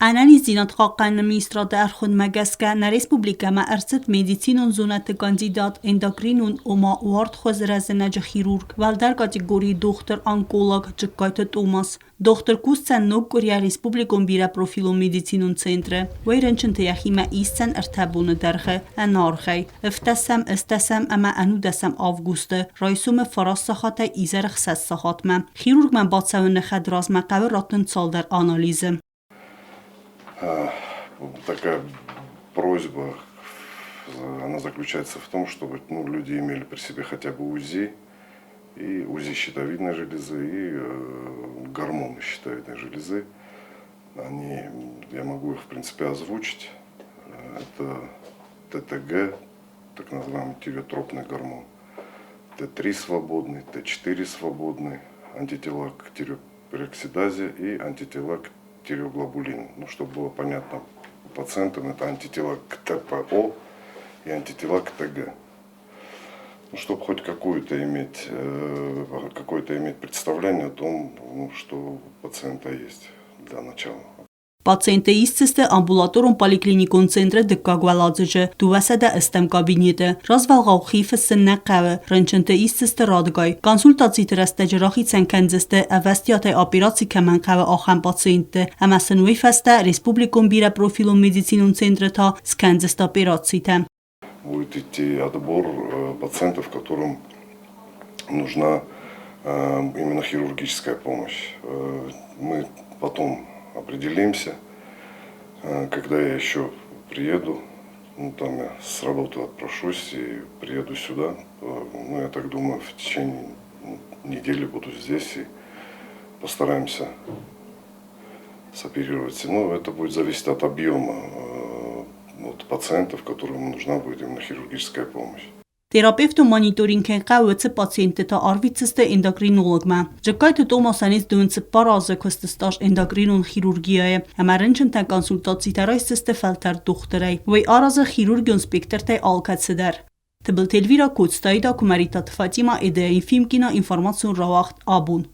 Ӕнӕниздзинад хъахъхъӕныны министрады ӕрхуынмӕ гӕсгӕ нӕ республикӕмӕ ӕрцыд медицинон зонӕдты кандидат, эндокринон, ома уартхуыз рӕзынӕджы хирург, уӕлдӕр категорийы дохтыр-онколог Джыккайты Томас. Дохтыр кусдзӕн ног къуырийӕ республикон бирӕпрофилон медицинон центры. Уый рынчынты йӕхимӕ исдзӕн ӕртӕ боны дӕргъы, ӕнаргъӕй. Ӕвддӕсӕм, ӕстдӕсӕм ӕмӕ ӕнудӕсӕм августы, райсомы фараст сахатӕй изӕры хсӕз сахатмӕ. Хирургмӕ бацӕуыны хӕдразмӕ хъӕуы раттын цалдӕр анализы. Такая просьба, она заключается в том, чтобы, ну, люди имели при себе хотя бы УЗИ, и УЗИ щитовидной железы, и гормоны щитовидной железы. Они, я могу их, в принципе, озвучить. Это ТТГ, так называемый тиреотропный гормон, Т3 свободный, Т4 свободный, антитела к тиреопероксидазе и антитела к тиреоглобулину. Ну, чтобы было понятно пациентам, это антитела к ТПО и антитела к ТГ. Ну, чтобы хоть какое-то иметь представление о том, ну, что у пациента есть для начала. Пациенттӕ исдзысты амбулаторон поликлиникон центры дыккаг уӕладзыджы, 201 кабинеты. Развӕлгъау хи фыссын нӕ хъӕуы, рынчынты исдзысты радгай. Консультациты рӕстӕджы рахицӕн кӕндзысты, ӕвӕстиатӕй операци кӕмӕн хъӕуы, ахӕм пациентты, ӕмӕ сын уый фӕстӕ республикон бирӕпрофилон медицинон центры та скӕндзысты операцитӕ. Будет идти отбор пациентов, которым нужна именно хирургическая помощь. Мы потом определимся, когда я еще приеду, ну, там я с работы отпрошусь и приеду сюда. Ну, я так думаю, в течение недели буду здесь и постараемся соперировать. Ну, это будет зависеть от объема вот, пациентов, которым нужна будет именно хирургическая помощь. Терапевтон мониторинг кӕй хъӕуы, уыцы пациентты та арвитдзысты эндокринологмӕ. Джыккайты Томасӕн ис 24 азы куысты стаж эндокринон хирургияйы ӕмӕ рынчынтӕн консультацитӕ райсдзысты фӕлтӕрд дохтырӕй. Уый аразы хирургион спектртӕй алкӕцыдӕр. Тыбылты Эльвира, Коцтайы Куымӕридтаты Фатимӕ, Эдея Ефимкина, информацион рауагъд «Абон».